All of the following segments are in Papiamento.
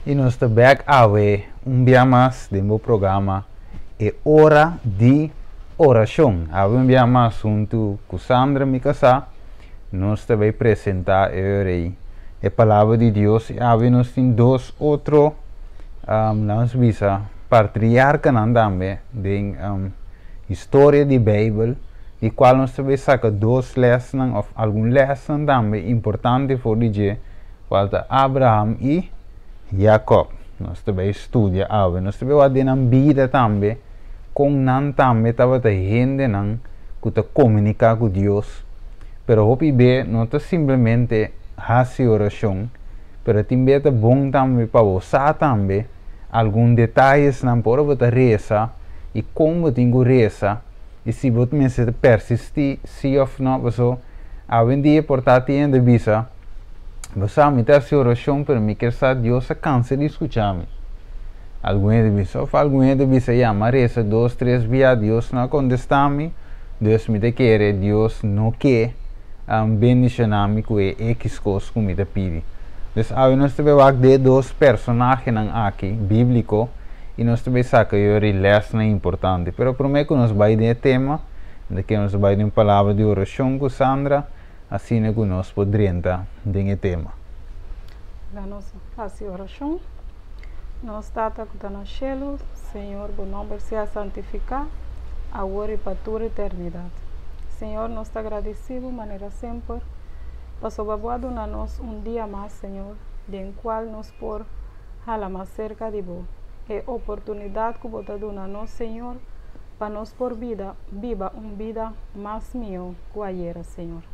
I nos ta bek awe un bia mas den bo programa E Ora di Orashon. Awe un bia mas huntu ku Sandra, mi kasá, nos ta bai presentá e ora ei e Palabra di Dios. I awe nos tin dos otro, lanos bisa, patriarkanan tambe den historia di Beibel, di kual nos ta bai saka dos lèsnan òf algun lèsnan tambe importante for di dje. Cual ta Abraham y Jacob. Nos ta bay studia awe. Nos ta bay wak den nan bida tambe con nan tambe tabata hendenan cu ta comunica cu Dios. Pero hopi be no ta simplemente haci oracion, pero tin be ta bon tambe pa bo sa tambe algun detayesnan pa ora bo ta reza y con bo tin cu reza y si bo mester persisti si of no. Paso awendia por ta tin hende bisa. Bo sa, mi ta hasi orashon, pero mi kier sa Dios a kansa di skucha mi. Algun hende bisa, òf algun hende bisa, ya, mi a resa dos, tres bia, Dios no a kontestá mi, dus mi ta kere Dios no ke bendishoná mi ku e ekis kos ku mi ta pidi. Dus awe nos ta bai wak di e dos personahenan aki, bíbliko, i nos ta bai saka yori lèsnan importante. Pero promé ku nos bai den e tema, mi ta kere nos bai den un palabra di orashon ku Sandra. Asina ku nos por drenta den e tema. Laga nos hasi orashon. Nos Tata ku ta na shelu, Señor, bo nòmber sea santifiká, awor i pa tur eternidat. Señor, nos ta gradisí bo manera semper, pasobra bo a duna nos un dia mas, Señor, den kual nos por hala mas serka di bo. E oportunidat ku bo ta duna nos, Señor, pa nos por bida biba un bida mas mihó ku ayera, Señor.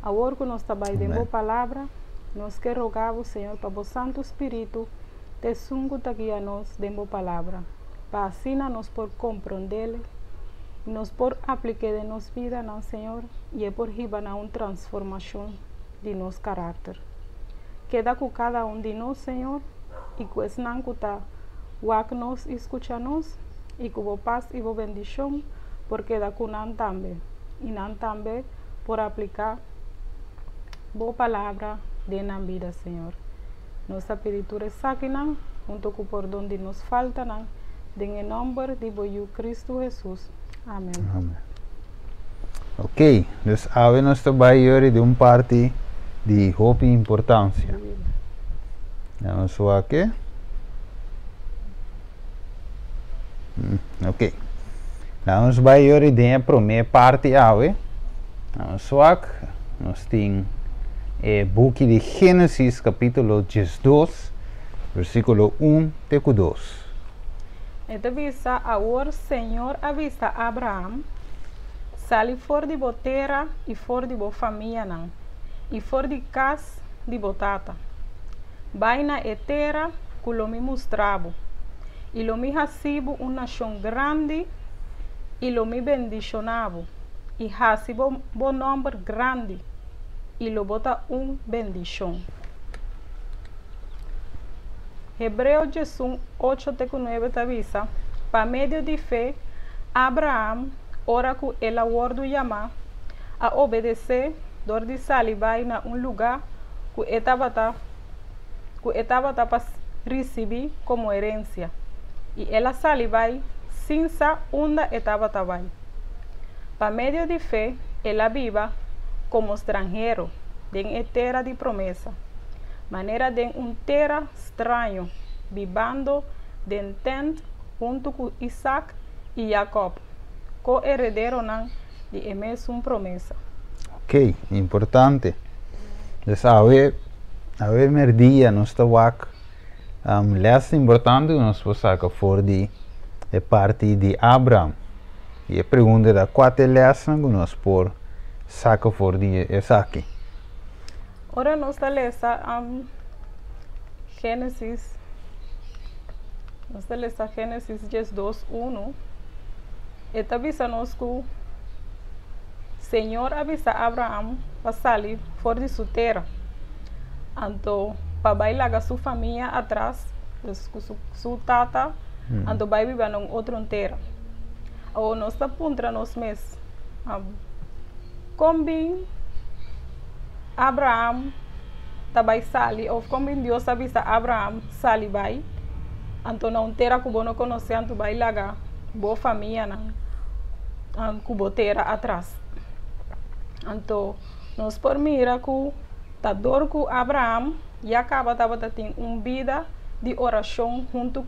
Awor ku nos ta bai den bo Palabra, nos ke roga bo, Señor, pa bo Santu Spiritu ta esun ku ta guia nos den bo Palabra, pa asina nos por komprondel i nos por aplik'é den nos bidanan, Señor, i e por hiba na un transformashon di nos karakter. Keda ku kada un di nos, Señor, i ku esnan ku ta wak nos i skucha nos, i ku bo pas i bo bendishon por keda ku nan tambe, i nan tambe por apliká bo palabra den nan bida, Señor. Nos ta pidi tur esakinan, hunto ku pordon di nos faltanan, den e nòmber di bo Yu Kristu Hesus. Amen. Amen. Ok, dus awe nos ta bai yori di un parti di hopi importancia. Nos wak e. Ok. Nou nos bai yori den e promé parti awe. Nos wak, nos tin e buki di Génesis kapítulo 12, versíkulo 1 te ku 2. E ta bisa, Awor Señor a bisa Abraham, Sali for di bo tera i for di bo famianan i for di kas di bo tata. Bai na e tera ku lo mi mustra bo, i lo mi hasi bo un nashon grandi i lo mi bendishoná bo i hasi bo bo nòmber grandi, i lo bo ta un bendishon. Hebreo 11, ocho te ku nuebe ta bisa, Pa medio di fe, Abraham, ora ku el a wòrdu yamá, a obedesé dor di sali bai na un lugá ku e tabata ku e tabata pa risibí komo herensia, i el a sali bai sin sa unda e tabata bai. Pa medio di fe el a biba komo stranhero den e tera di promesa, manera den un tera straño, bibando den tènt huntu ku Isak i Jakòb, ko-herederonan di e mesun promesa. Ok, importante. Dus awe, awe merdia nos ta wak um, les importante ku nos por saka for di e parti di Abraham. I e pregunta ta, kua ta e lesnan ku nos por saka for di esaki? Ora nos ta lesa um, Génesis, nos ta lesa Génesis 12, 1, e ta bisa nos ku Señor a bisa Abraham pa sali for di su tera, anto pa bai laga su famia atras, dus ku su, su tata, anto bai biba na un otro tera. Awor nos ta puntra nos mes, um, kon bin Abraham Ta bai sali, òf kon bin Dios a bisa Abraham, Sali bai, anto na un tera ku bo no konosé, anto bai laga bo famianan ku bo tera atras. Anto nos por mira ku ta dor ku Abraham ya kaba tabata tin un bida di orashon huntu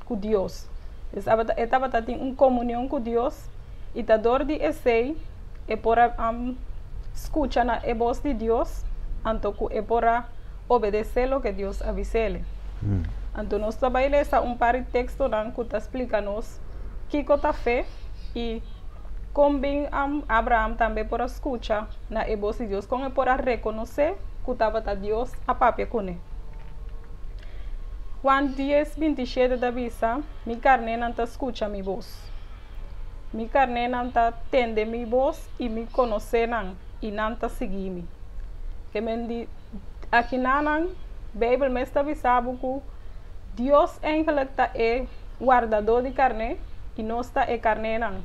ku Dios. E tabata tin un komunion ku Dios i ta dor di esei e por a skucha na e bos di Dios, anto ku e por a obedesé loke Dios a bis'el. Anto nos ta bai lesa un par di tekstonan ku ta splika nos kiko ta fe i kon bin Abraham tambe por a skucha na e bos di Dios, kon e por a rekonosé ku tabata Dios a papia kuné. Juan dies, 27 ta bisa, Mi karnénan ta skucha mi bos. Mi karnénan ta tende mi bos i mi konosé nan, i nan ta sigui mi. Ke men di akinanan, Beibel mes ta bisa bo ku Dios eigenlijk ta e wardadó di karné i nos ta e karnénan.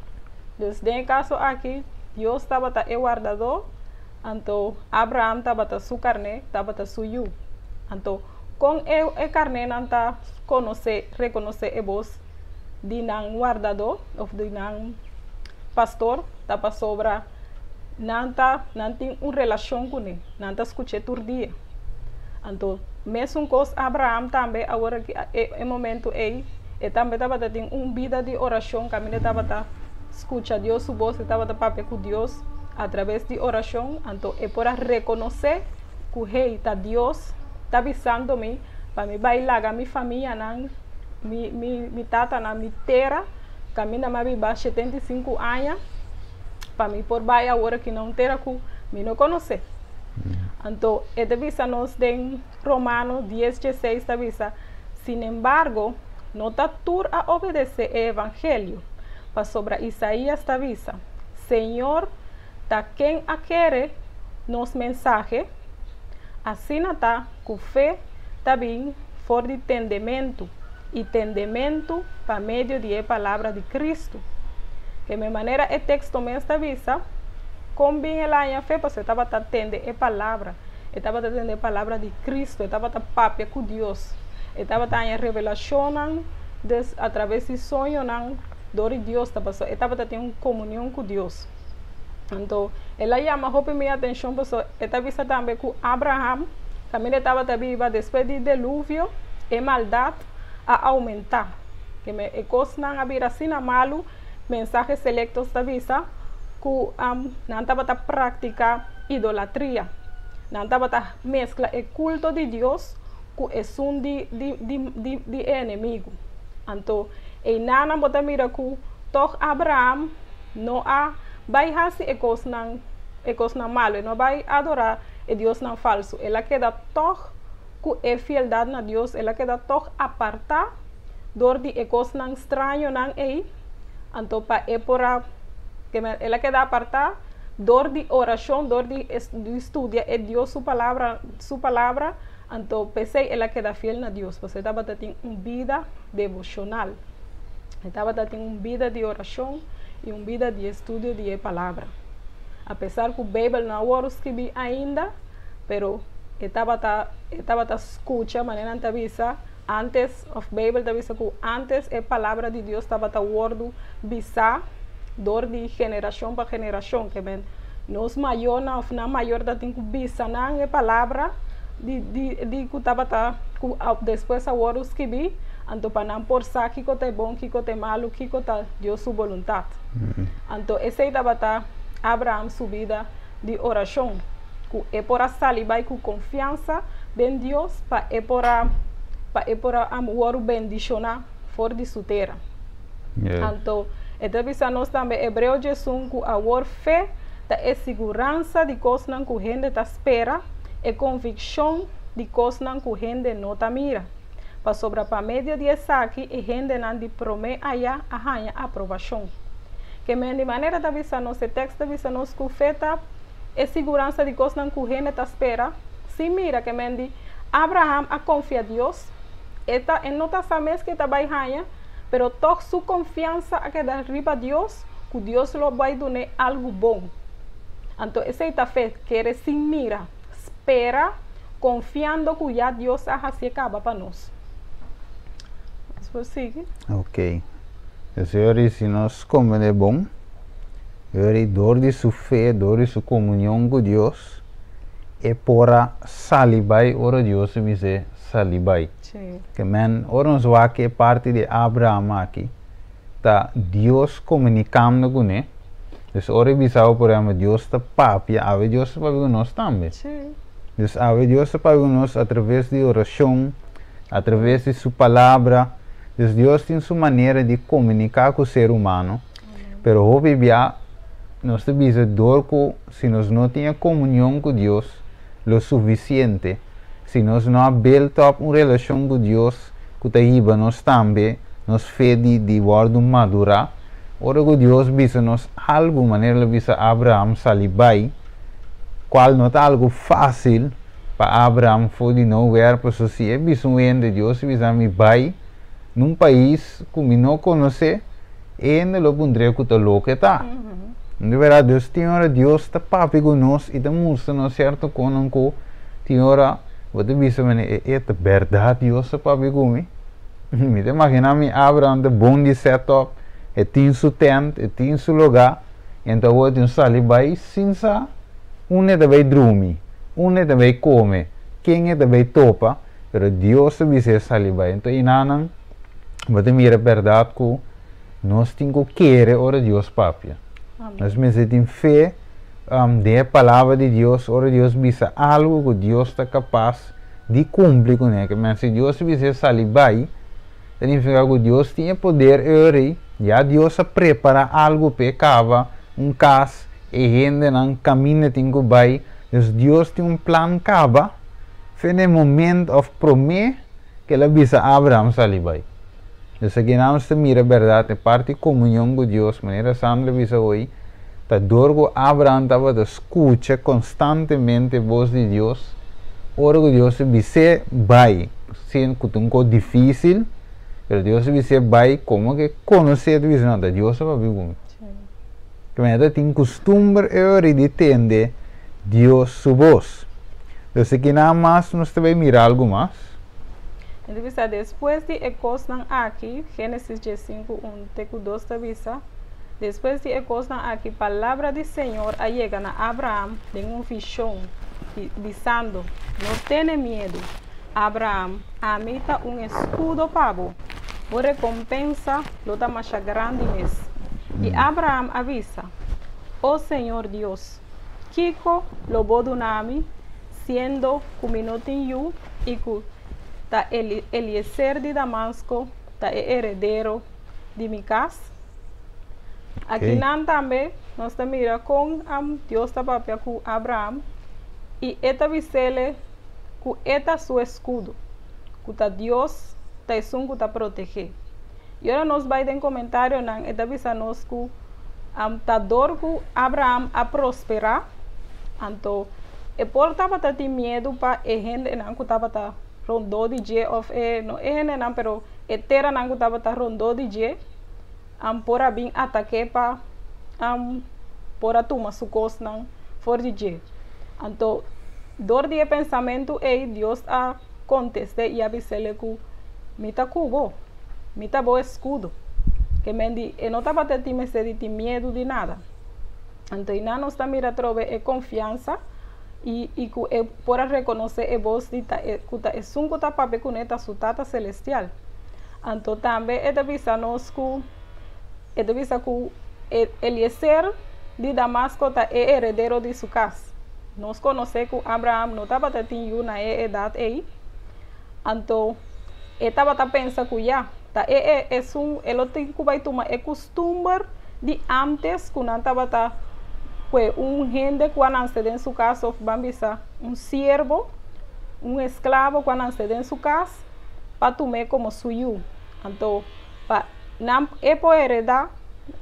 Dus den e kaso aki, Dios tabata e wardadó, anto Abraham tabata su karné, tabata su yu. Anto, kon e karnénan ta konosé, rekonosé e bos di nan wardadó òf di nan pastor? Ta pasobra nan ta nan tin un relashon kuné, nan ta skuch'é tur dia. Anto, mesun kos Abraham tambe awor aki e momentu ei, e tambe tabata tin un bida di orashon kaminda e tabata skucha Dios su bos, e tabata papia ku Dios atraves di orashon, anto e por a rekonosé ku hey, ta Dios ta bisando mi pa mi bai laga mi famianan, mi mi mi tatanan, mi tera kaminda mi a biba 75 aña, pa mi por bai awor aki na un tera ku mi no konosé. Anto e ta bisa nos den Romano 10, 16 ta bisa, Sinembargo, no ta tur a obedesé e evangelio, pasobra Isaías ta bisa, Señor, ta ken a kere nos mensahe? Asina ta ku fe ta bin for di tendementu, i tendementu pa medio di e palabra di Kristu. Ke me manera e teksto mes ta bisa, kon bin el a haña fe? Pasobra e tabata tende e palabra, e tabata tende e palabra di Kristu, e tabata papia ku Dios, e tabata haña revelashonnan des atraves di soñonan dor di Dios ta pasobra e tabata tin un komunion ku Dios. Anto, el a yama hopi mi atenshon pasobra e ta bisa tambe ku Abraham kaminda e tabata biba despues di deluvio, e maldat a oumentá. Keme e kosnan a bira asina malu, Mensahe Selectos ta bisa ku nan tabata praktiká idolatria. Nan tabata meskla e kulto di Dios ku esun di di di di di e enemigu. Anto, einan bo ta mira ku tòg Abraham no a bai hasi e kosnan e kosnan malu, e no a bai adorá e diosnan falsu. El a keda tòg ku e fieldat na Dios, el a keda tòg apartá dor di e kosnan strañonan ei. Anto pa e por a el a keda apartá dor di orashon, dor di studia e Dios su palabra su palabra, anto p'esei el a keda fiel na Dios, pasobra e tabata tin un bida devoshonal. E tabata tin un bida di orashon i un bida di estudio di e Palabra. Apesar ku Beibel no a wòrdu skibí ainda, pero e tabata e tabata skucha manera nan ta bisa ántes, òf Beibel ta bisa ku ántes e Palabra di Dios tabata wòrdu bisá dor di generashon pa generashon. Ke men nos mayornan òf nan mayor ta tin ku bisa nan e Palabra di di di ku tabata ku despues a wòrdu skibí. Anto pa nan por sa kiko ta e bon, kiko ta e malu, kiko ta Dios su boluntat. Anto esei tabata Abraham su bida di orashon, ku e por a sali bai ku konfiansa den Dios pa e por a pa e por a wòrdu bendishoná for di su tera. Anto e ta bisa nos tambe Hebreo 11 ku awor fe ta e siguransa di kosnan ku hende ta spera, e konvikshon di kosnan ku hende no ta mira. Pasobra pa medio di esaki e hendenan di promé aya a haña aprobashon. Ke men di manera ta bisa nos, e tèks ta bisa nos ku fe ta e siguransa di kosnan ku hende ta spera sin mira. Ke men di Abraham a konfia Dios, e ta e no ta sa mes ke e ta bai haña, pero tòg su konfiansa a keda riba Dios ku Dios lo bai dun'é algu bon. Anto esei ta fe, kere sin mira, spera. Konfiando ku ya Dios a hasié kaba pa nos. Nos por sigui. Ok. Señor, si nos komprendé bon, e dor di su fe, dor di su komunion ku Dios, e por a sali bai ora Dios a bis'é sali bai. Sí. Ke men, ora nos wak e parti di Abraham aki, ta Dios komunikando kuné. Dus ora e bisa bo, por ehempel, Dios ta papia, awe Dios ta papia ku nos tambe. Sí. Dus awe Dios ta papia ku nos a traves di orashon, a traves di su palabra. Dus Dios tin su manera di komuniká ku ser humano. Pero hopi bia nos ta bisa dor ku si nos no tin e komunion ku Dios lo sufisiente, si nos no a build up un relashon ku Dios ku ta hiba nos tambe nos fe di di wòrdu madurá, ora ku Dios bisa nos algu manera el a bisa Abraham sali bai, kual no ta algu fásil pa Abraham for di nowhere, pasobra si e bisa un hende Dios a bisa mi bai na un pais ku mi no konosé, e hende lo puntr'é ku ta loke ta. Di bèrdat, Dios tin ora Dios ta papia ku nos i ta mustra nos sierto konan ku tin ora bo ta bisa mene e e ta bèrdat Dios ta papia ku mi? Mi ta imaginá mi Abraham ta bon di set up, e tin su tent, e tin su lugá, ento awor tin sali bai sin sa unda e ta bai drumi, unda e ta bai kome, ken e ta bai topa, pero Dios ta bisa e sali bai. Ento enanan bo ta mira bèrdat ku nos tin ku kere ora Dios papia. Nos mester tin fe den e palabra di Dios ora Dios bisa algu ku Dios ta kapas di kumpli kuné. Ke men si Dios bisa e sali bai, ta nifiká ku Dios tin e poder ori, ya Dios a prepará algu p'e kaba, un kas, e hendenan kaminda tin ku bai. Dus Dios tin un plan kaba fe na e momento òf promé ku el a bisa Abraham sali bai. Dus aki nan nos ta mira bèrdat e parti komunion ku Dios, manera Sandra bisa hoy, ta dor ku Abraham tabata skucha konstantemente bos di Dios, ora ku Dios a bis'é bai, sin ku ta un kos difísil, pero Dios a bis'é bai, komo ke konosé ta bisa no, ta Dios a papia ku mi. Ke manera ta tin kustumber e ora di tende Dios su bos. Dus aki nan mas nos ta bai mira algu mas. E ta bisa, Despues di e kosnan aki, Génesis diesinku, un te ku dos ta bisa, Despues di e kosnan aki palabra di Señor a yega na Abraham den un vishon, bisando, No tene miedu, Abraham, ami ta un eskudo pa bo, bo rekompensa lo ta masha grandi mes. I Abraham a bisa, O Señor Dios, kiko lo bo duna mi, siendo ku mi no tin yu i ku ta Eliezer di Damasko ta e heredero di mi kas? Akinan tambe nos ta mira kon Dios ta papia ku Abraham i e ta bis'el ku e ta su eskudo, ku ta Dios ta esun ku ta proteg'é. I ora nos bai den komentarionan e ta bisa nos ku ta dor ku Abraham a prosperá, anto e por tabata tin miedu pa e hendenan ku tabata rondó di dje òf e, no e hendenan pero e teranan ku tabata rondó di dje por a bin atak'é pa por a tuma su kosnan for di dje. Anto dor di e pensamentu ei Dios a kontest'é i a bis'é ku, Mi ta ku bo. Mi ta bo eskudo. Ke men di e no tabata tin mester di tin miedu di nada. Anto einan nos ta mira atrobe e konfiansa i i ku e por a rekonosé e bos di ta e ku ta esun ku ta papia kuné ta su Tata Selestial. Anto tambe e ta bisa nos ku e ta bisa ku e Eliezer di Damasko ta e heredero di su kas. Nos konosé ku Abraham no tabata tin yu na e edat ei. Anto e tabata pensa ku ya, ta e e esun e lo tin ku bai tuma e kustumber di ántes ku nan tabata kue un hende ku a nanse den su kas òf ban bisa un siervo, un esklabo ku a nanse den su kas pa tum'é komo su yu. Anto pa nan e por heredá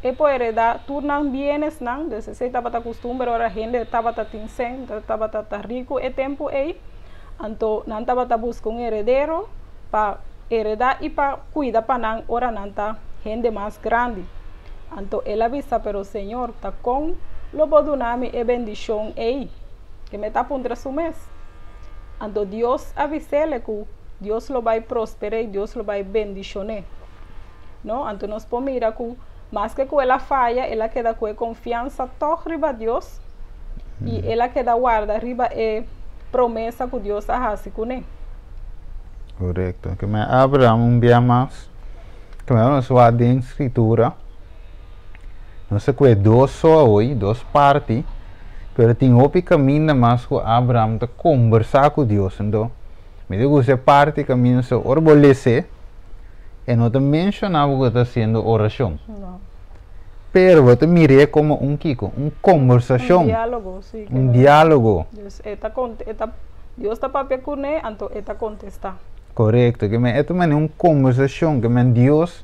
e por heredá tur nan bienesnan, dus esei tabata kustumber ora hende tabata tin sèn, tabata ta riku e tempu ei. Anto nan tabata buska un heredero pa heredá i pa kuida pa nan ora nan ta hende mas grandi. Anto el a bisa, Pero Señor, ta kon lo bo duna mi e bendishon ei? Ke mi ta puntra su mes. Anto Dios a bis'é ku Dios lo bai prosper'é, Dios lo bai bendishon'é. No? Anto nos por mira ku maske ku el a faya, el a keda ku konfiansa tòg riba Dios i el a keda warda riba e promesa ku Dios a hasi kuné. Korekto. Ke men Abraham un bia mas, ke men nos wak den Skritura, nos a kue dos so awe, dos parti, pero tin hopi kaminda mas ku Abraham ta kombersá ku Dios. Anto, mi ta gusta e parti kaminda so ora bo les'é, e no ta menshoná bo ku ta hasiendo orashon. No. Pero bo ta mir'é komo un kiko? Un kombersashon. Un diálogo, sí. Un diálogo. Dios, e ta e ta, Dios ta papia kuné, anto e ta kontestá. Korekto. Ke men e ta manera un kombersashon, ke men Dios,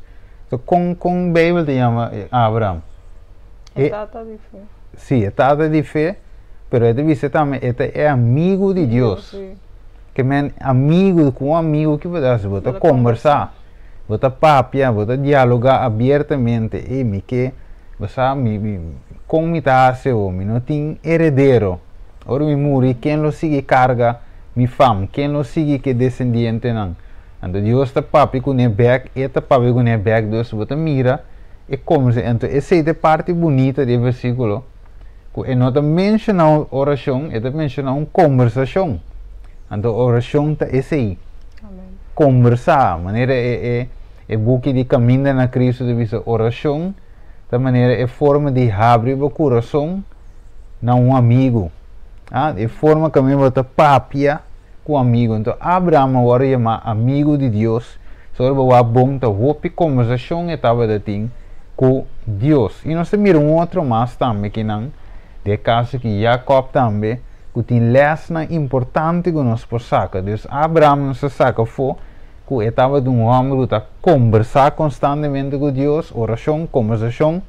so kon kon Beibel ta yama Abraham? E tata di fe. Sí, e tata di fe, pero e ta bisa tambe e ta e amigu di Dios. Sí. Ke men amigu, ku un amigu ki bo ta hasi? Bo ta kombersá, bo ta papia, bo ta dialogá abiertamente. Ey, mi ke, bo sa, mi, mi, kon mi ta hasi awor? Mi no tin heredero. Ora mi muri, ken lo sigui karga mi fam? Ken lo sigui ku e desendientenan? Anto Dios ta papia kuné bèk, e ta papia kuné bèk. Dus bo ta mira e kombersa. Anto esei ta e parti bunita di e versíkulo, ku e no ta menshoná un orashon, e ta menshoná un kombersashon. Anto orashon ta esei, kombersá, manera e e e buki di Kaminda na Kristu ta bisa, orashon ta manera e forma di habri bo kurason na un amigu. Ah, e forma kaminda bo ta papia ku amigu. Anto Abraham a wòrdu yamá amigu di Dios, Sor bo wak bon ta hopi kombersashon e tabata tin ku Dios. I nos ta mira un otro mas tambe kinan, den e kaso ki Jakòb tambe, ku tin lèsnan importante ku nos por saka. Dus Abraham nos ta saka afó ku e tabata un hòmber ku ta kombersá konstantemente ku Dios, orashon, kombersashon,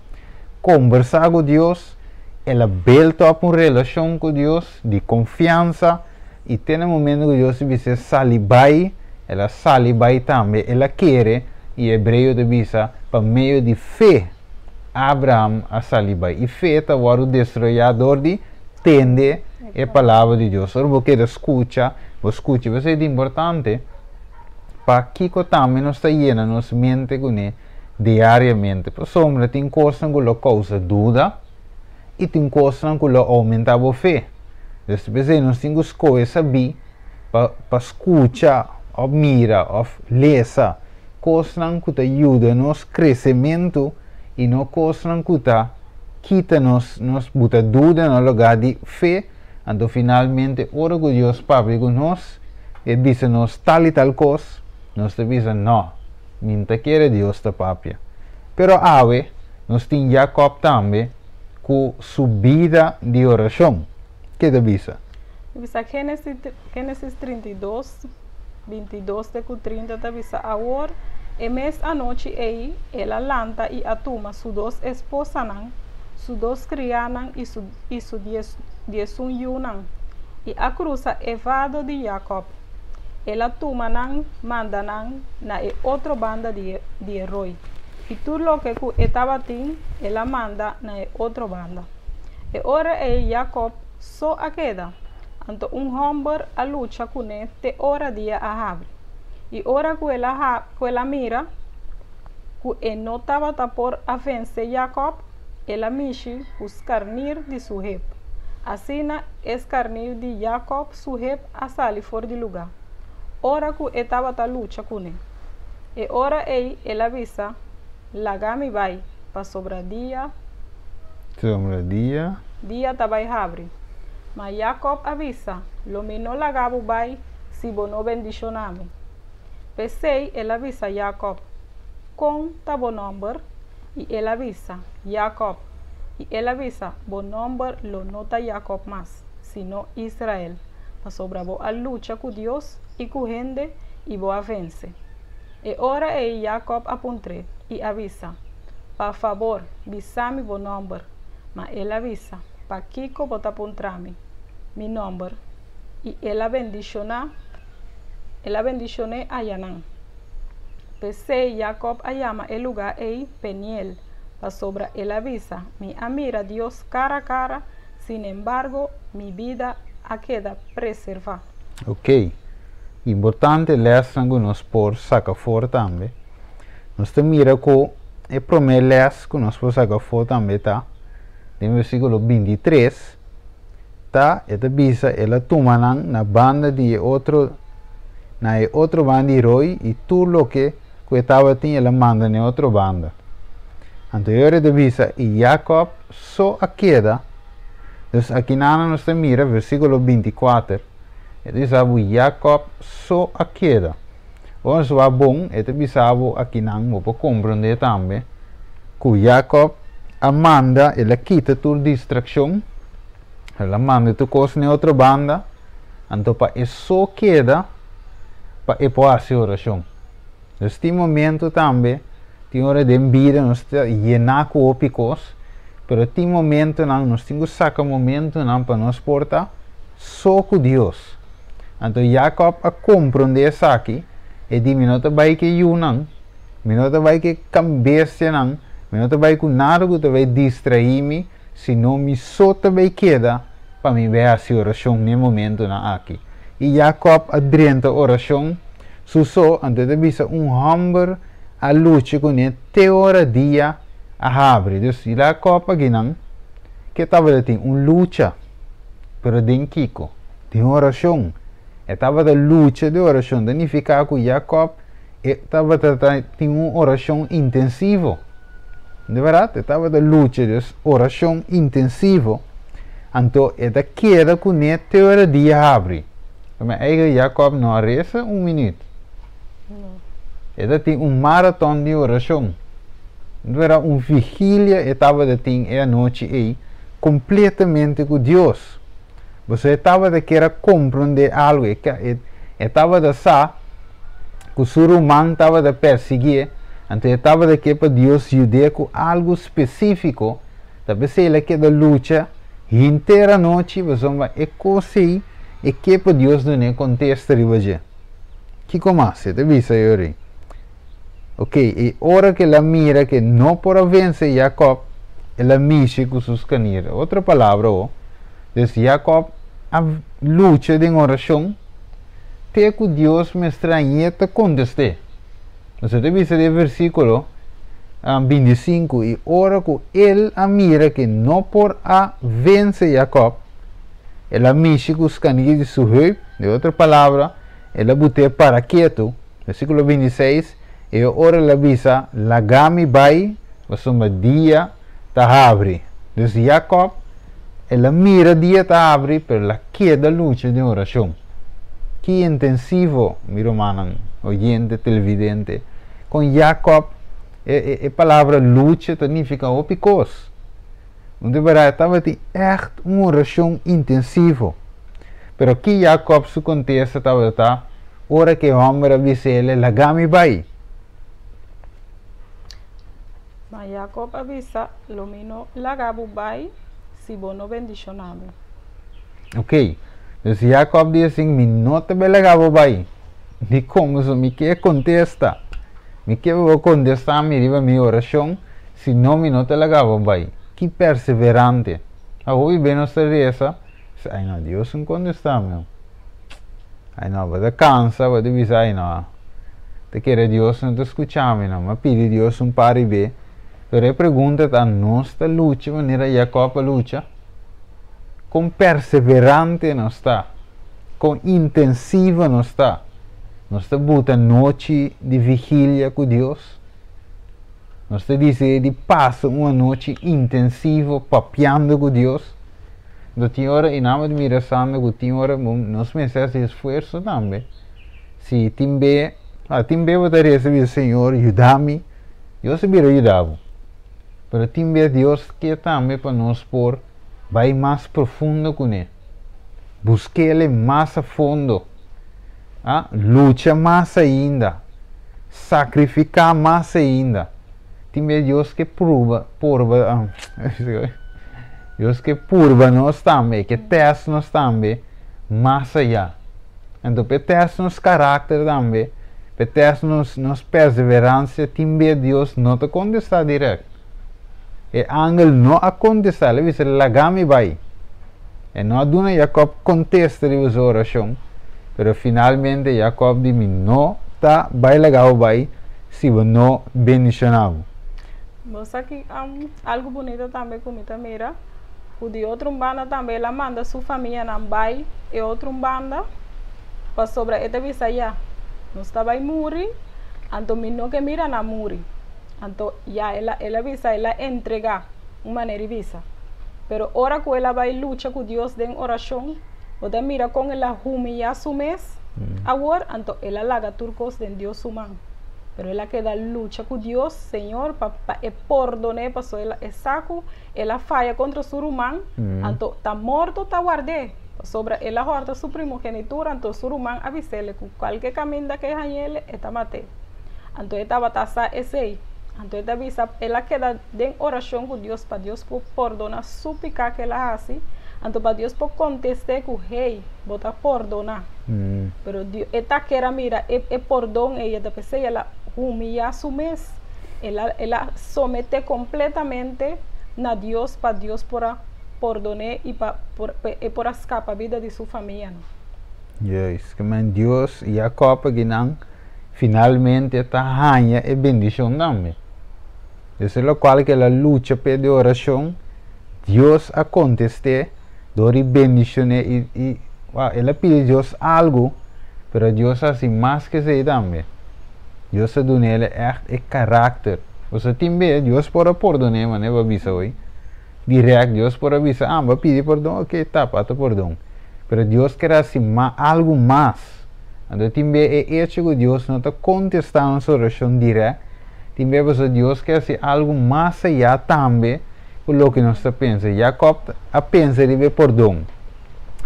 kombersá ku Dios, el a build up un relashon ku Dios di konfiansa, I te na momento ku Dios a bis'é sali bai, el a sali bai tambe. El a kere, i Hebreo ta bisa, pa medio di fe Abraham a sali bai. I fe ta wòrdu desroyá dor di tende e palabra di Dios. Ora bo keda skucha, bo skucha. P'esei ta importante pa kiko tambe nos ta yena nos mente kuné diariamente. Pasobra tin kosnan ku lo kousa duda. I tin kosnan ku lo oumentá bo fe. Dus p'esei nos tin ku skohe sabí pa pa skucha òf mira òf lesa kosnan ku ta yuda nos kresementu i no kosnan ku ta kita nos nos buta duda na lugá di fe. Anto finalmente ora ku Dios papia ku nos, e bisa nos tal i tal kos, nos ta bisa, No, mi no ta kere Dios ta papia. Pero awe nos tin Jakòb tambe ku su bida di orashon. Ke ta bisa? Ta bisa Génesis, Génesis 32, 22 te ku 30 ta bisa, Awor, e mes anochi ei, el a lanta i a tuma su dos esposanan, su dos krianan i su, i su dies, diesun yunan, i a krusa e vado di Jakòb. El a tuma nan manda nan na e otro banda di e, di e roi. I tur loke ku e tabatin, el a manda na e otro banda. E ora ei Jakòb so a keda. Anto un hòmber a lucha kuné te ora dia a habri. I ora ku el a ku el a mira ku e no tabata por a vense Jakòb, el a mishi ku skarnir di su hep. Asina e skarnir di Jakòb su hep a sali for di lugá, ora ku e tabata lucha kuné. E ora ei el a bisa, Laga mi bai, pasobra dia. Sobra dia. Dia ta bai habri. Ma Jakòb a bisa, Lo mi no laga bo bai si bo no bendishoná mi. P'esei el a bisa Jakòb, Kon ta bo nòmber? I el a bisa, Jakòb. I el a bisa, Bo nòmber lo no ta Jakòb mas, sino Israel, pasobra bo a lucha ku Dios i ku hende i bo a vense. E ora ei Jakòb a puntr'é i a bisa, Pa fabor, bisa mi bo nòmber. Ma el a bisa, Pakiko bo ta puntra mi mi nòmber? I el a bendishoná el a bendishon'é ayanan. P'esei Jakòb a yama e lugá ei Peniel, pasobra el a bisa, Mi a mira Dios kara kara, sinembargo, mi bida a keda preservá. Ok. Importante lès ku nos por saka afó tambe. Nos ta mira ku e promé lès ku nos por saka afó tambe ta, den versíkulo 23, ta, e ta bisa, el a tuma nan na banda di otro, na otro banda di roi i tur loke ku e tabatin el a manda na otro banda. Anto e ta bisa, i Jacob so a keda. Dus aki nos ta mira versíkulo 24. E ta bisa Jacob so a keda. Bon, so bon, e ta bisa aki nan, bo por komprondé tambe ku Jacob a manda, el a kita tur distrakshon, el a manda tur kos na otro banda, anto pa e so keda, pa e por hasi orashon. Dus tin momento tambe, tin ora di bida nos ta yená ku hopi kos, pero tin momentonan, nos tin ku saka momentonan pa nos por ta so ku Dios. Anto Jacob a komprondé esaki, e di mi no ta bai ku yunan, mi no ta bai ku bestianan, mi no ta bai ku nada ku ta bai distraí mi, sino mi so ta bai keda pa mi bai hasi orashon na momentonan aki. I Jacob a drenta orashon, su so, anto e ta bisa un hòmber a lucha kuné te ora dia a habri. Dus Jacob akinan, ku tabatin un lucha, pero den kiko, den orashon. E tabata lucha di orashon, signifiká ku Jacob tabatin un orashon intensivo. Di berdat, e tabata lucha di orashon intensivo. Anto, e ta keda kuné te ora dia habri. Ma eigenlijk Jacob no a resa un minüt. No. E tabatin un maraton di orashon. Era un vigilia e tabatin e anochi ei kompletamente ku Dios. Bo tabata ke komprondé algu, e tabata sa ku su ruman tabata persiguié, anto e tabata ke pa Dios yud'é ku algu spesífiko, talbes el a keda lucha henter anochi, bo e kos ei, e ke pa Dios dun'é kontesta riba dje. Kiko mas? E ta bisa yori. Ok, i ora ku el a mira ku no por a vense Jacob, el a mishi ku su skanir. Otro palabra, oh, dus Jacob a lucha den orashon, te ku Dios mester a kontest'é. Bo ta bisa den versíkulo 25, i ora ku el a mira ku no por a vense Jacob, el a mishi ku skanir di su heup, den otro palabra, el a bot'é para ketu, versíkulo 26, i ora el a bisa, laga mi bai, pasobra dia ta habri. Dus Jacob, el a mira dia ta habri, pero el a keda lucha den orashon. Ki intensivo, mi rumannan, oyente, televidente. Ku Jacob, e palabra lucha signifiká hopi kos. Di berdat, tabatin echt un orashon intensivo. Pero ki Jacob su kontesta tabata, ora ku e hòmber a bis'é, laga mi bai. Ma Jacob a bisa, lo mi no laga bo bai, si bo no bendishoná mi. Ok. Dus Jacob di asina, mi no ta bai laga bo bai. Di kon so mi ke kontesta. Mi ke bo kontestá mi riba mi orashon, si no mi no ta laga bo bai. Ki perseverante. Awor bin nos resa, ai no, Dios no kontestá mi. Ai no, bo ta kansa, bo ta bisa, ai no. Ta kere Dios no ta skucha mi, no. M'a pidi Dios un par di be. Pero e pregunta ta, nos ta lucha manera Jacob a lucha? Kon perseverante nos ta? Kon intensivo nos ta? Nos ta buta nochi di vigilia ku Dios? Nos ta disidí di pasa un anochi intensivo papiando ku Dios? No tin ora i nada mira sando ku tin ora nos mester hasi esfuerso tambe. Si tin be, ah, tin be bo ta resa bisa Señor, yuda mi. Dios ta bira yuda bo. Pero tin be Dios ke tambe pa nos por bai mas profundo kuné. Busk'é mas a fondo. Ah, lucha mas ainda. Sakrifiká mas ainda. Tin be Dios ke purba, purba, ah, Dios ke purba nos tambe, ke test nos tambe, mas ayá. Anto, pa test nos karakter tambe, pa test nos perseveransia, tin be Dios no ta kontestá direkt. E angel no a kontestá, el a bisa, laga mi bai. E no a duna Jacob kontesta riba su orashon. Pero finalmente Jacob di mi no ta bai laga bo bai si bo no bendiciona bo. Bo sa ki algo bunita tambe ku mi ta mira? Ku di otro un banda tambe el a manda su famianan bai e otro un banda pasobra e ta bisa ya nos ta bai muri anto mi no ke mira nan muri. Anto ya el a el a bisa el a entrega un manera di bisa. Pero ora ku el a bai lucha ku Dios den orashon Bo ta mira kon el a humiyá su mes awor? Anto el a laga tur kos den Dios su man. Pero el a keda lucha ku Dios, Señor, pa pa e pordon'é, pasobra el a e sa ku el a faya kontra su ruman, anto ta morto ta ward'é, pasobra el a hòrta su primogenitura, anto su ruman a bis'é ku kualke kaminda ku e hañ'é, e ta mat'é. Anto e tabata sa esei. Anto e ta bisa, el a keda den orashon ku Dios pa Dios por pordoná su piká ku el a hasi, anto pa Dios por kontest'é ku, Hey, bo ta pordoná. Pero Dios, e ta kere a mira e e pordon ei, e ta p'esei el a humiyá su mes, el a el a someté kompletamente na Dios pa Dios por a pordon'é i pa por pa e por a skapa bida di su famianan. Juist, ke men Dios Jakòb akinan finalmente ta haña e bendishon tambe. Esei lokual ku el a lucha p'e di orashon, Dios a kontest'é dor di bendishon'é i i wou el a pidi Dios algu, pero Dios a hasi mas ku esei tambe. Dios a dun'é el ègt e karakter. Pasobra tin bes Dios por a pordon'é manera bo a bisa hoy, dirèkt Dios por a bisa, ah bo a pidi pordon, oke tapa a ta pordon. Pero Dios ker hasi algu mas. Anto tin be e echo ku Dios no ta kontestá nos orashon dirèkt, tin be pasobra Dios ke hasi algu mas ayá tambe ku loke nos ta pensa. Jakòb a pensa riba e pordon.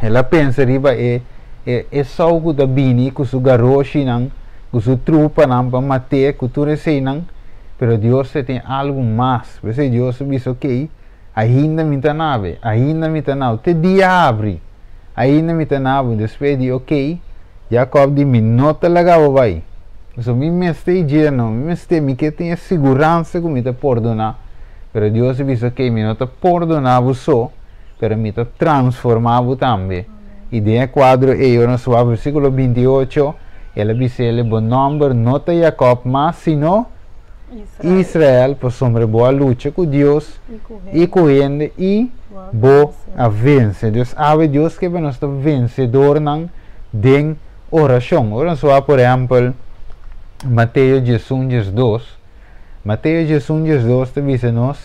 El a pensa riba e e Esou ku ta bini ku su garoshinan, ku su trupanan pa mat'é, ku tur eseinan, pero Dios ta tin algu mas. P'esei Dios a bisa, Okey, ainda mi ta nabe, ainda mi ta nau, te dia habri. Ainda mi ta na bo. Despues di ok, Jacob di, Mi no ta laga bo bai. Pasobra mi mester i dje no, mi mester, mi ke tin e siguransa ku mi ta pordoná. Pero Dios a bisa, Ok, mi no ta pordoná bo so, pero mi ta transformá bo tambe. I den e kuadro ei, ora nos wak versíkulo 28, el a bisa el, Bo nòmber no ta Jacob mas, sino Israel, pasobra bo a lucha ku Dios i ku hende i bo a vense. Dios awe Dios ke pa nos ta vensedornan den orashon. Ora nos wak por ehèmpel Mateo 11 12, Mateo 11 12 ta bisa nos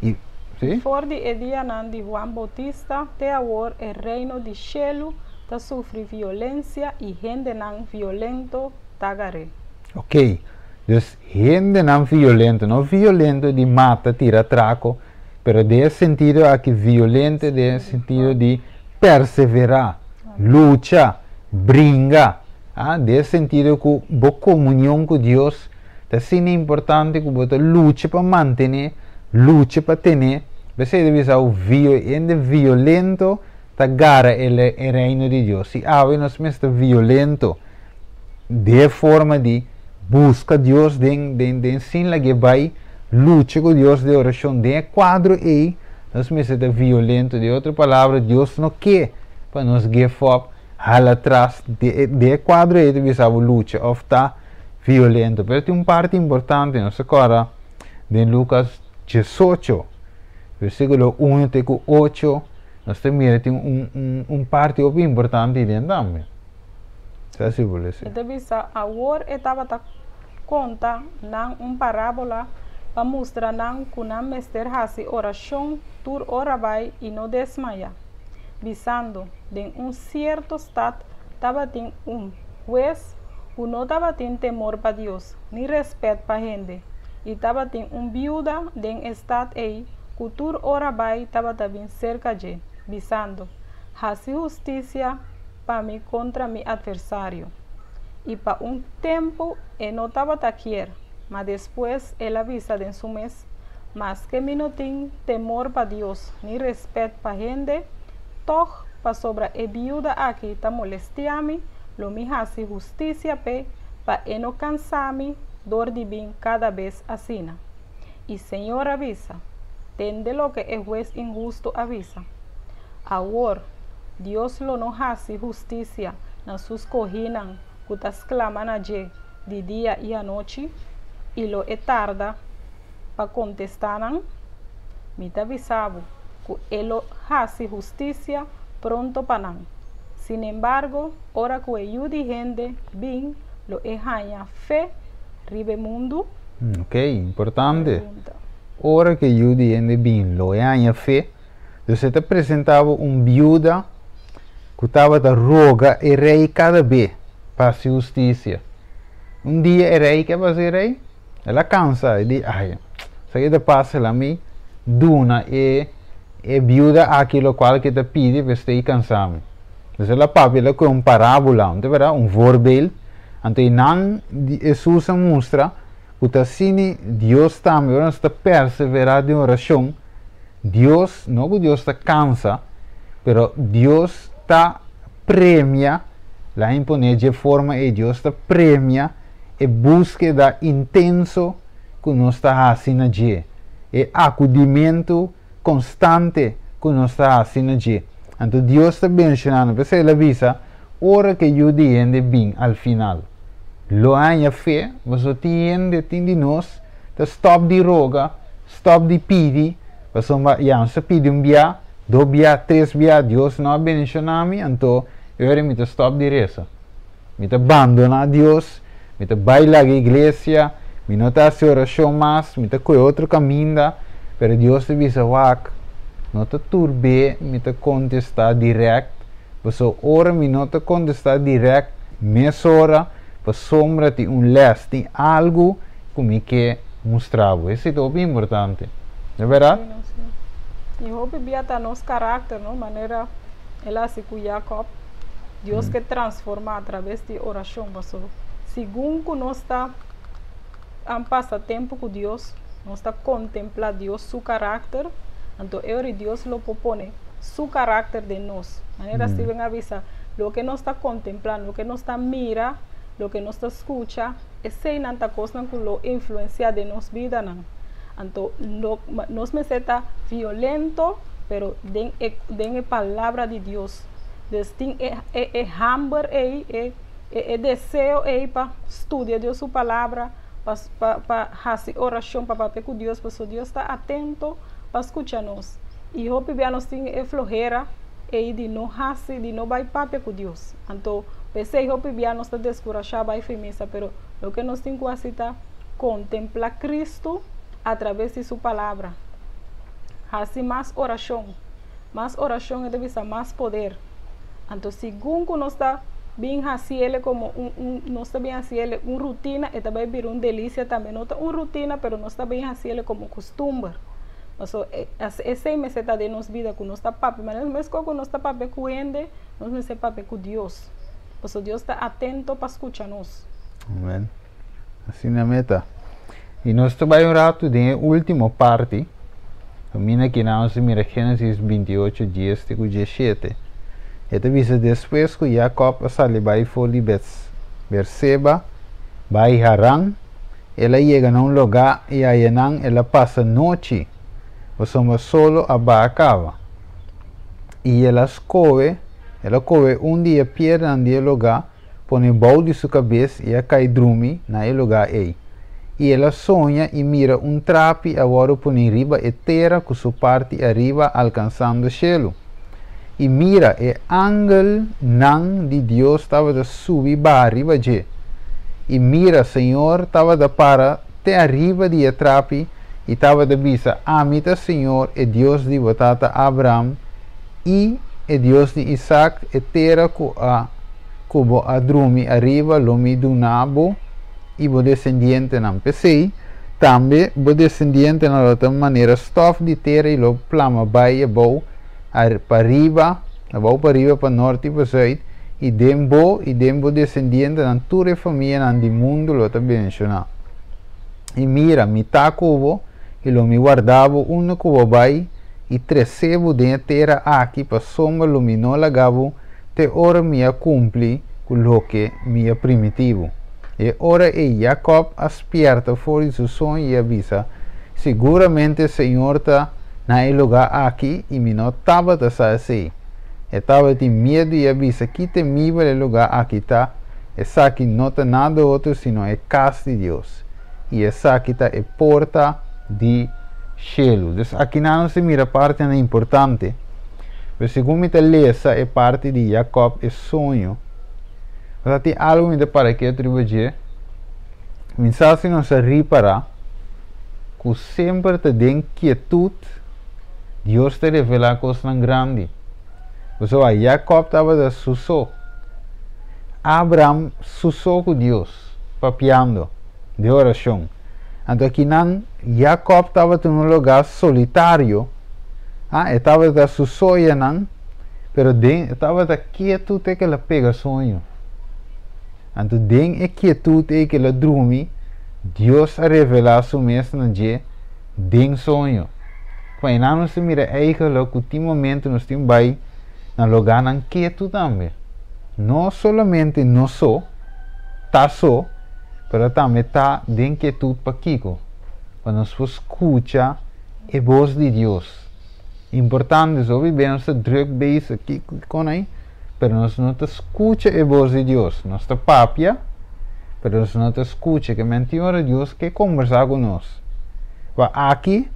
i si. For di e dianan di Juan Boutista te awor e reino di shelu ta sufri violensia i hendenan violento ta gar'é. Ok, dus hendenan violento, no violento di mata, tira traco, pero den e sentido aki violento den e sentido di persevera, lucha, bringa, ah, den e sentido cu bo comunion cu Dios ta asina importante cu bo ta lucha pa mantene, lucha pa tene, p'esei ta bisa bo hende violento ta gara e reino di Dios. Si awe nos mester violento, De forma di buska Dios den den den sin lag'é bai lucha ku Dios den orashon. Den e kuadro ei nos mester ta violento. Den otro palabra Dios no ke pa nos give up, hala atras. Den e kuadro ei ta bisa bo lucha òf ta violento. Pero tin un parti importante, nos ta kòrda den Lukas 18 versíkulo 1 te ku 8 nos ta mira tin un un parti hopi importante ei den tambe. E ta bisa, Awor e tabata konta nan un parábola pa mustra nan ku nan mester hasi orashon tur ora bai i no desmayá, bisando, Den un sierto stat tabatin un hues ku no tabatin temor pa Dios ni rèspèt pa hende, i tabatin un biuda den e stat ei ku tur ora bai tabata bin serka dje, bisando, Hasi hustisia pa mi kontra mi atversario. I pa un tempu e no tabata kier, ma despues el a bisa den su mes, Maske mi no tin temor pa Dios ni respet pa hende, tòg pasobra e biuda aki ta molestiá mi, lo mi hasi hustisia p'e, pa e no kansá mi dor di bin kada bes asina. I Señor a bisa, Tende loke e hues inhustu a bisa. Awor, Dios lo no hasi hustisia na su skohínan ku ta sklama na dje di dia i anochi, i lo e tarda pa kontestá nan? Mi ta bisa bo ku e lo hasi hustisia pronto pa nan. Sinembargo, ora ku e Yu di hende bin, lo e haña fe riba e mundu? Ok, importante. Pregunta. Ora ku e Yu di hende bin, lo e haña fe? Dus e ta presentá bo un biuda ku tabata roga e rei kada be pa hasi hustisia. Un dia e rei, ke pasa e rei? El a kansa, e di, Ai, esaki ta pasa, la mi duna e e biuda aki lokual ku e ta pidi pa e stei kansa mi. Dus el a papia, el a kohe un parábola, un ta bèrdat? Un voorbeeld. Anto einan Hesus a mustra ku ta asina Dios tambe, ora nos ta perseverá den orashon, Dios, no ku Dios ta kansa, pero Dios ta premia, la imponé dje forma ei, Dios ta premia e búskeda intenso ku nos ta hasi na dje, e akudimentu konstante ku nos ta hasi na dje. Anto Dios ta benshoná nos. P'esei el a bisa, Ora ku e Yu di hende bin al final, lo haña fe? Pasobra tin hende, tin di nos, ta stòp di roga, stòp di pidi, pasobra ya nos ta pidi un bia, dos bia, tres bia, Dios no a benshoná mi, anto e ora mi ta stòp di resa. Mi ta bandoná Dios, mi ta bai laga iglesia, mi no ta hasi orashon mas, mi ta kohe otro kaminda, pero Dios ta bisa, Wak, no ta turb'é mi ta kontestá dirèkt, pasobra ora mi no ta kontestá dirèkt mesora, pasobra tin un lès, tin algu ku mi ke mustra bo. Esei ta hopi importante, no bèrdat? Sí, sí. I hopi bia ta nos karakter, no? Manera el a hasi ku Jakòb. Dios ke transformá atraves di orashon pasobra segun ku nos ta pasa tempu ku Dios, nos ta kontemplá Dios su karakter, anto e ora Dios lo por pone su karakter den nos. Manera Steven a bisa, loke nos ta kontemplá, loke nos ta mira, loke nos ta skucha, eseinan ta kosnan ku lo influensiá den nos bidanan. Anto nos mester ta violento, pero den e den e palabra di Dios. Dus tin e e e hamber ei, e e deseo ei pa studia Dios su palabra, pa pa pa hasi orashon, pa papia ku Dios, pasobra Dios ta atento pa skucha nos. I hopi bia nos tin e flohera ei di no hasi, di no bai papia ku Dios. Anto p'esei hopi bia nos ta deskurashá bai fi misa, pero loke nos tin ku hasi ta kontemplá Kristu atraves di su palabra. Hasi mas orashon. Mas orashon e ta bisa mas poder. Anto segun ku nos ta bin hasiele komo un un nos ta bin hasiele un rutina e ta bai bira un delisia tambe. No ta un rutina pero nos ta bin hasiele komo kustumber. Paso esei mester ta den nos bida ku nos ta papia manera meskos ku nos ta papia ku hende nos mester papia ku Dios. Paso Dios ta atento pa skucha nos. Amen. Asina meta. I nos ta bai un ratu den e último parti. Kaminda ki nos a mira Génesis 28, 10 te ku 17. E ta bisa despues ku Jakòb a sali bai for di Berseba bai Haran, el a yega na un lugá i ayanan el a pasa nochi, pasobra solo a baha kaba. I el a skohe, el a kohe un di e piernan di e lugá, pone bou di su kabes i a kai drumi na e lugá ei. I el a soña i mira un trapi a wòrdu poní riba e tera ku su parti ariba alkansando shelu. I mira, e angelnan di Dios tabata subi baha riba dje. I mira, Señor tabata para te ariba di e trapi i tabata bisa, Ami ta Señor, e Dios di bo tata Abraham i e Dios di Isak, e tera ku a ku bo a drumi ariba lo mi duna bo i bo desendientenan. P'esei, tambe bo desendientenan lo ta manera stòf di tera i lo plama bai abou pa riba, abou pa riba, pa nort i pa zùit, i den bo i den bo desendientenan tur e famianan di mundu lo ta bendishoná. I mira, mi ta ku bo, i lo mi warda bo unda ku bo bai, i trese bo den e tera aki, pasobra lo mi no laga bo te ora mi a kumpli ku loke mi a primiti bo. E ora ei Jakòb a spièrta for di su soño i a bisa, Siguramente Señor ta na e lugá aki i mi no tabata sa esei. E tabatin miedu i a bisa, Ki temibel e lugá aki ta! Esaki no ta nada otro sino e kas di Dios, i esaki ta e porta di shelu. Dus akinan nos ta mira partinan importante. Pero segun mi ta lesa e parti di Jakòb e soño, ta tin algu mi ta para ketu riba dje. Mi sa si nos a ripará ku semper ta den kietut Dios ta revelá kosnan grandi. Pasobra Jakòb tabata su so. Abraham su so ku Dios, papiando den orashon. Anto akinan Jakòb tabata un lugá solitario, ah, e tabata su so yanan, pero den e tabata ketu te ku el a pega soño. Anto den e kietut ei ku el a drumi, Dios a revelá su mes na dje den soño. Ku einan nos ta mira eigenlijk ku tin momento nos tin bai na lugánan ketu tambe. No solamente nos so ta so, pero tambe ta den kietut pakiko? Pa nos por skucha e bos di Dios. Importante, hopi bes nos ta druk bezig kiko kon ei, pero nos no ta skucha e bos di Dios. Nos ta papia, pero nos no ta skucha. Ke men tin ora Dios ke kombersá ku nos. Pa aki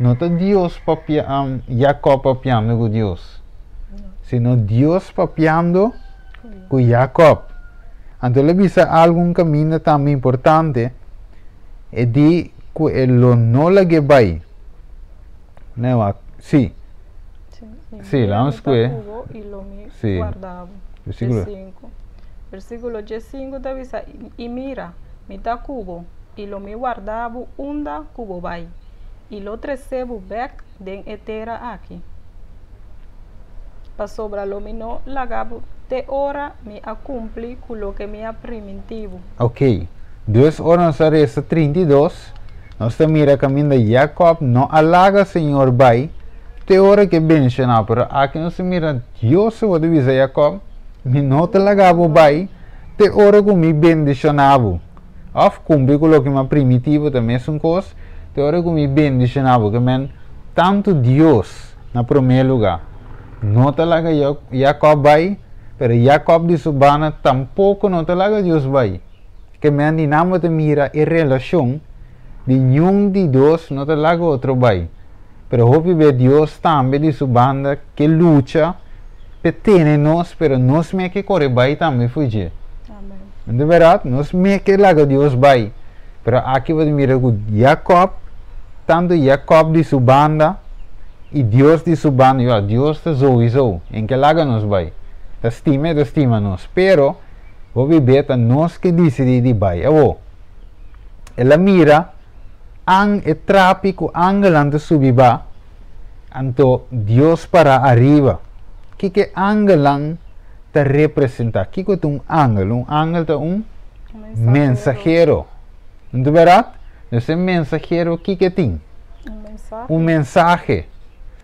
no ta Dios papia, Jacob papiando ku Dios, sino Dios papiando ku Jacob. Anto el a bisa algu un kaminda tambe importante, e di ku e lo no lag'é bai. Nee, wak, sí. Sí, laat ons kue. Sí. Versículo. Versículo 5 ta bisa, i mira, mi ta ku bo, i lo mi warda bo unda ku bo bai, i lo trese bo bèk den e tera aki. Pasobra lo mi no laga bo te ora mi a kumpli ku loke mi a primintí bo. Ok. Dus ora nos a resa 32, nos ta mira kaminda Jakòb no a laga Señor bai te ora ku e bendishoná. Pero aki nos ta mira Dios a wòrdu bisa Jakòb, Mi no ta laga bo bai te ora ku mi bendishoná bo. Òf kumpli ku loke mi a primintí bo ta mesun kos, te ora ku mi bendishoná bo. Ke men, tantu Dios na promé lugá no ta laga Jakòb bai, pero Jakòb di su banda tampoko no ta laga Dios bai. Ke men di nan bo ta mira e relashon di niun di dos no ta laga otro bai. Pero hopi be Dios tambe di su banda ke lucha p'e tene nos, pero nos me ke kore bai tambe fo'i dje. Amen. No ta bèrdat? Nos me ke laga Dios bai. Pero aki bo ta mira ku Jakòb, tantu Jakòb di su banda i Dios di su banda, yo, Dios ta zowizo, en ke laga nos bai. Ta stima e ta stima nos. Pero, hopi be ta nos ke disidí di bai. Awor, el a mira an e trapi ku angelnan ta subi ba, anto Dios pará ariba. Kiko e angelnan ta representá? Kiko ta un angel? Un angel ta un mensahero. No ta bèrdat? Dus e mensahero kiko e tin? Un mensahe.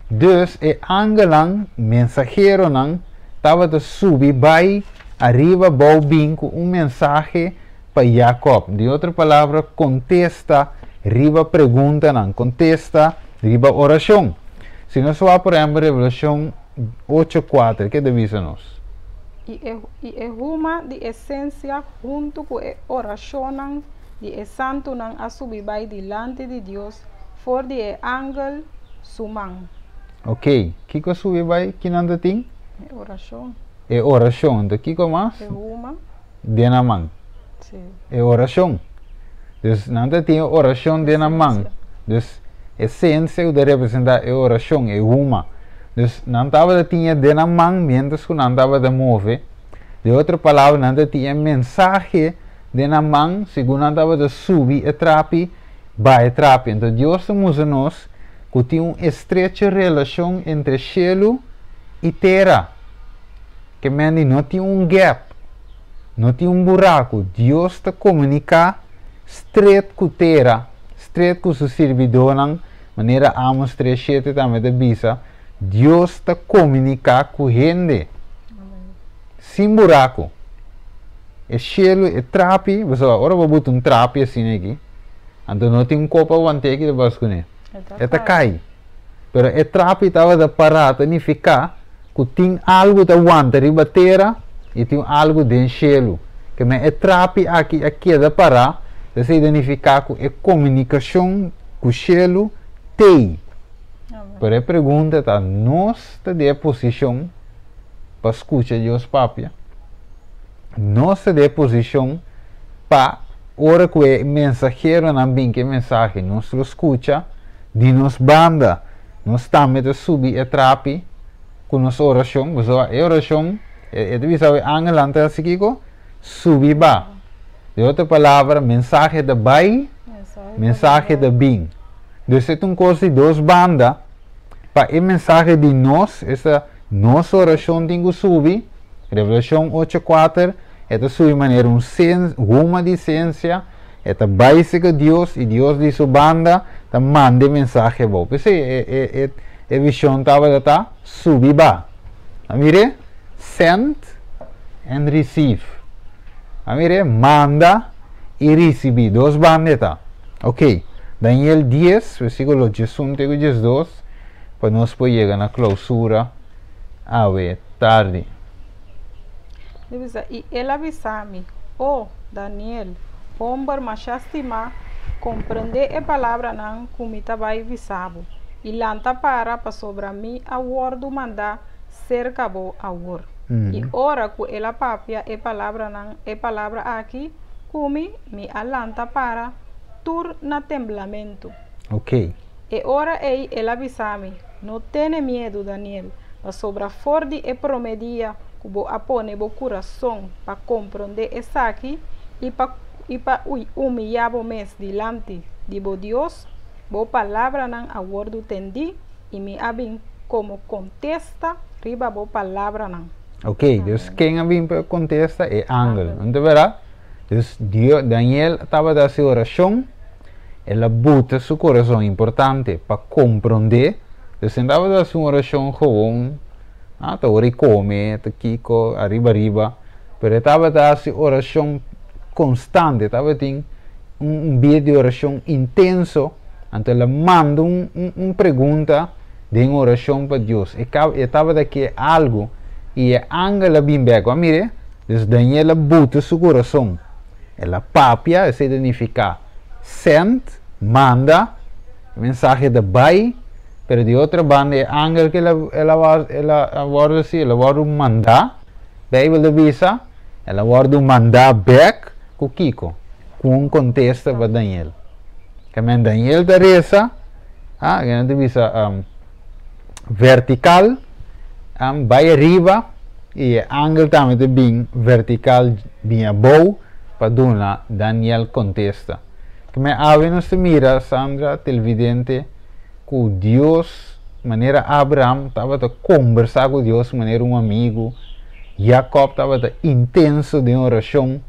Dus e angelnan, mensaheronan, tabata subi bai ariba bou bin ku un mensahe pa Jakòb. Di otro palabra, kontesta riba preguntanan, kontesta riba orashon. Si nos wak por ehèmpel Revelashon 8:4, ke ta bisa nos? I e, i e huma di e sensia huntu ku e orashonnan di e santunan a subi bai dilanti di Dios for di e angel su man. Oké, kiko a subi bai? Ki nan ta tin? E orashon. E orashon. Anto kiko mas? E huma. Den nan man. Sí. E orashon. Dus nan ta tin e orashon den nan man. Dus e sensia ku ta representá e orashon, e huma. Dus nan tabata tin e den nan man miéntras ku nan tabata move. Den otro palabra, nan ta tin e mensahe den nan man segun nan tabata subi e trapi, baha e trapi. Anto Dios ta mustra nos ku tin un estrecho relashon entre shelu i tera. Ke mende no tin un gap, no tin un buraku. Dios ta komuniká stret ku tera, stret ku su sirbidónan, manera Amos 3:7 tambe ta bisa, Dios ta komuniká ku hende sin buraku. E shelu, e trapi, pasobra ora bo buta un trapi asina aki, anto no tin un kopa want'é ki ta bas kuné, e ta kai. Pero e trapi tabata pará ta nifiká. Ku tin algu ta wanta riba tera i tin algu den shelu. Ke men e trapi aki a keda pará, esei ta nifiká ku e komunikashon ku shelu t'ei. Pero e pregunta ta, nos ta den e posishon pa skucha Dios papia? Nos ta den e posishon pa ora ku e mensaheronan bin ku e mensahe, nos lo skucha di nos banda? Nos tambe ta subi e trapi ku nos orashon, pasobra e orashon, e ta bisa e angelnan ta hasi kiko? Subi ba. Den otro palabra, mensahe ta bai, mensahe ta bin. Dus e ta un kos di dos banda, pa e mensahe di nos, esta nos orashon tin ku subi, Revelashon 8:4, e ta subi manera un huma di sensia, E ta bai seka Dios i Dios di su banda ta manda e mensahe abou. P'esei e e e e vision tabata ta subi ba. A mir'é? Send and receive. A mir'é? Manda i risibí. Dos banda e ta. Ok. Daniel 10, versíkulo 11 te ku 12, pa nos por yega na klousura awe tardi. Di bisa, I el a bisa mi, O, Daniel, homber masha stimá, komprendé e palabranan ku mi ta bai bisa bo, i lanta para pasobra mi a wòrdu mandá serka bo awor. I ora ku el a papia e palabranan, e palabra aki ku mi, mi a lanta para, tur na temblamentu. E ora ei el a bisa mi, No tene miedu, Daniel, pasobra for di e promé dia ku bo a pone bo kurason pa komprondé esaki i pa i pa umiyá bo mes dilanti di bo Dios, bo palabranan a wòrdu tendí i mi a bin komo kontesta riba bo palabranan. Ok, dus ken a bin pa kontesta? E angel, no ta bèrdat? Dus Dio, Daniel tabata hasi orashon. El a buta su corazon importante pa comprende. Dus e tabata haci un oracion gewoon, ah, ta ora e come, ta kico, ariba ariba. Pero e tabata haci oracion constante, e tabatin un bida di oracion intenso. Anto el a manda un, un, un pregunta den oracion pa Dios. E, e tabata ke algo y e angel a bin bek. Bo a mira? Dus Daniel a buta su corazon. El a papia, esei ta nifiká send, manda, e mensahe ta bai, pero di otro banda e angel ku el a el a el a wòrdu hasi, el a wòrdu mandá, Beibel ta bisa, el a wòrdu mandá bèk ku kiko? Ku un kontesta pa Daniel. Kèmen Daniel ta resa, ah, nan ta bisa vertikal, bai ariba, i e angel tambe ta bin vertikal bin abou pa duna Daniel kontesta. Keme awe nos ta mira, Sandra, televidente, ku Dios, manera Abraham tabata kombersá ku Dios manera un amigu, Jakòb tabata intenso den orashon,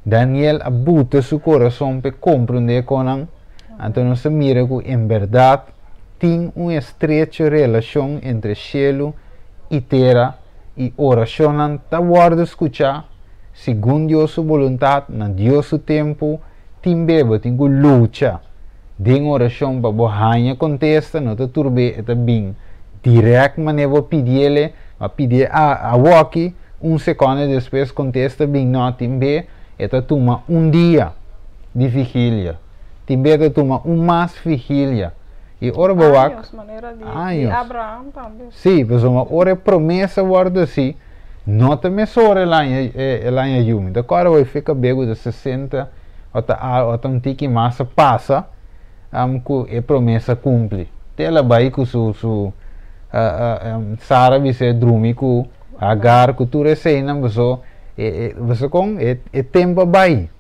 Daniel a buta su korason p'e komprondé konan, anto nos ta mira ku en bèrdat tin un estrecho relashon entre shelu i tera i orashonnan ta wòrdu skuchá segun Dios su boluntat na Dios su tempu. Tin be bo tin ku lucha den orashon pa bo haña kontesta, no ta tur be e ta bin dirèkt manera bo pidiele, bo a pidié awoki, un sekònde despues kontesta bin, no, tin be e ta tuma un dia di vigilia, tin be e ta tuma un mas vigilia. I ora bo wak, Años, manera di, di años. Abraham tambe. Sí, pasobra ora e promesa wòrdu hasi, no ta mesora el aña, el aña yu. Mi ta kòrda wei fika begu ta 60 o ta al, o ta un tiki mas a pasa ku e promesa kumpli. Te el a bai ku su, su Sara bis'é drumi ku Hagar, ku tur eseinan, paso e, e, paso kon e, e tempu a bai.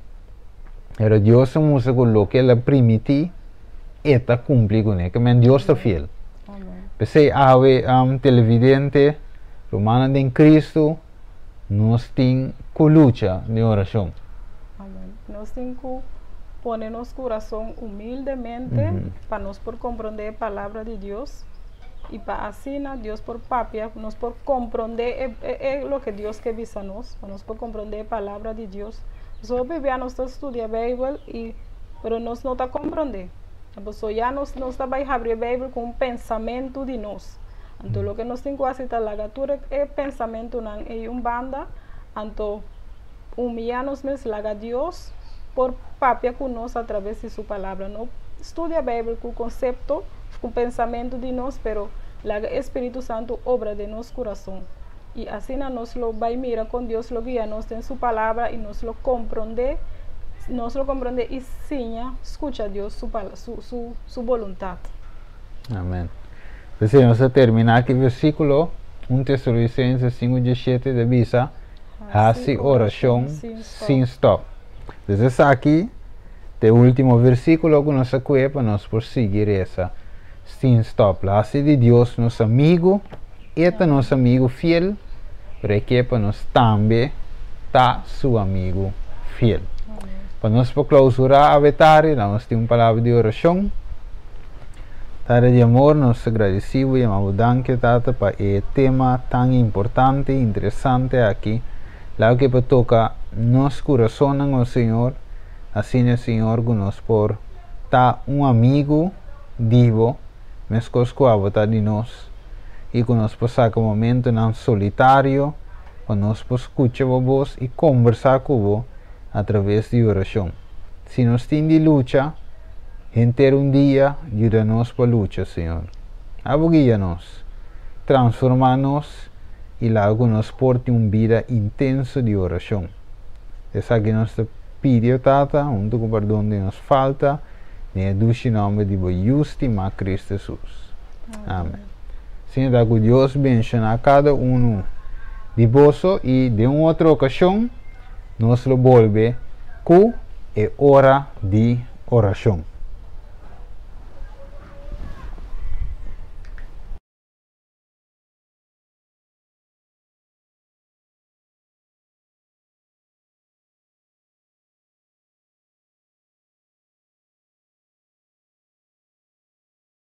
Pero Dios a mustra ku loke el a primití, e ta kumpli kuné. Ke men Dios ta fiel. P'esei awe televidente, rumannan den Kristu, nos tin ku lucha den orashon. Amen. Nos tin ku pone nos kurason humildemente pa nos por komprondé e Palabra di Dios i pa asina Dios por papia, nos por komprondé e loke Dios ke bisa nos, pa nos por komprondé e Palabra di Dios. Pasobra hopi bia nos ta studia Beibel i pero nos no ta komprondé. Pasobra ya nos nos ta bai habri e Beibel ku un pensamentu di nos. Anto loke nos tin ku hasi ta laga tur e pensamentunan ei un banda, anto humiyá nos mes, laga Dios por papia ku nos a traves di su Palabra. No studia Beibel ku konsepto, ku pensamentu di nos, pero laga e Spiritu Santu obra den nos kurason. I asina nos lo bai mira kon Dios lo guia nos den su Palabra i nos lo komprondé, nos lo komprondé i siña skucha Dios su su su su boluntat. Amen. P'esei nos ta terminá ku e versíkulo 1 Tesalonicenses 5:17 ta bisa, Hasi orashon sin stòp. Pues esaki ta e último versíkulo ku nos a kue pa nos por sigui resa sin stòp. Hasi di Dios nos amigu, e ta nos amigu fiel, pero e ke pa nos tambe ta su amigu fiel. Pa nos por klausurá awe tardi, laga nos tin un palabra di orashon. Tata di amor, nos ta gradisí bo i yama bo danki, Tata, pa e tema tan importante i interesante aki. Laga ku e por toka nos kurasonnan, o Señor, asina, Señor, ku nos por ta un amigu di bo, meskos ku abo ta di nos, i ku nos por saka momentunan solitario pa nos por skucha bo bos i kombersá ku bo atraves di orashon. Si nos tin di lucha henter un dia, yuda nos pa lucha, Señor. Abo guia nos, transformá nos i laga ku nos por tin un bida intenso di orashon. Esaki nos ta pidi, o Tata, huntu ku pardon di nos falta, den e dushi nòmber di bo Yu stimá Kristu Hesus. Amen. Señor ta ku Dios benshoná kada unu di boso i den un otro okashon nos lo bolbe ku e ora di orashon.